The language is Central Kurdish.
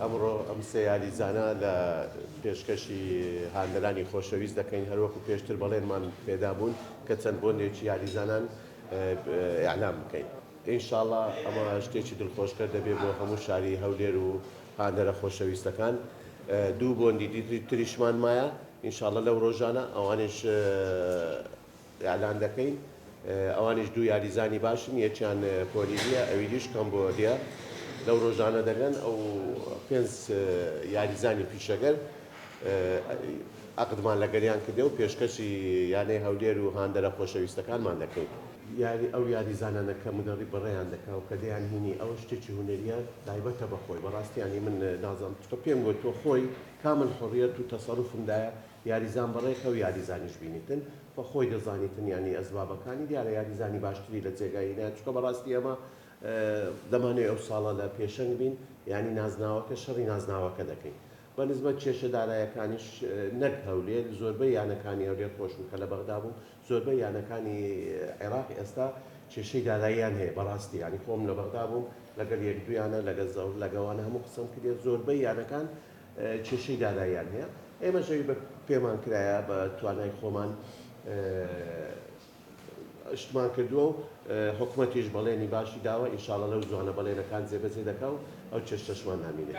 ئەمڕۆ ئەم سێ یاریزانە لە پێشکەشی هاندەرانی خۆشەویست دەکەین، هەروەکو پێشتر بەڵێنمان پێدابوون کە چەند بۆندێکی یاریزانان ئیعلان بکەین. ئینشاڵا ئەمە شتێکی دڵخۆشکەر دەبێت بۆ هەموو شاری هەولێر و هاندەرە خۆشەویستەکان. دوو بۆندی تریشمان مایە، ئینشاڵا لەو ڕۆژانە ئەوانیش ئیعلان دەکەین. ئەوانیش دوو یاریزانی باشن، یەکیان پۆلیڤیە، ئەوی دیش کەمبۆدیە. لەو ڕۆژانە دەگەن ئەو پێنج یاریزانی پیشەگەر عەقدمان لەگەریان کردێ و پێشکەشی یانەی هەولێر و هاندەرە خۆشەویستەکانمان دەکەین. یاری ئەو یاریزانانە کە مودەڕیب بەڕێیان دەکا و کە دەیان هینی ئەوە شتێکی هونەریە تایبەتە بە خۆی بەڕاستی یانی من نازانم چونکە پێم گۆتوە خۆی کامل حوڕیەت و تەسەروفم دایە یاریزان بەڕێکە و یاریزانیش بینیتن فە خۆی دەزانیتن یانی ئەسبابەکانی دیارە یاریزانی باشتری لە جێگای هینایە چونکە بەڕاستی ئێمە دەمانەوێ ئەو ساڵە لە پێشەنگ بین یانی نازناوەکە شەڕی نازناوەکە دەکەین بە نسبەت کێشە دارایەکانیش نەک هەولێر زۆربەی یانەکانی هەولێر خۆشم کە لە بەغدا بووم زۆربەی یانەکانی عێراق ئێستا کێشەی داراییان هەیە بەڕاستی یانی خۆم لە بەغدا بووم لەگەڵ یەک دوویانە لەگەڵ زەور لەگەوانە هەموو قسەم کردێ زۆربەی یانەکان کێشەی داراییان هەیە ئێمەش ئەوی بە پێمان کرایە بە توانای خۆمان شتمان کردووە و حکومەتیش بەڵێنی باشی داوە ئینشاڵڵە لەو زوانە بەڵێنەکان جێبەجێ دەکا و ئەو چێشتەشمان نامینێت.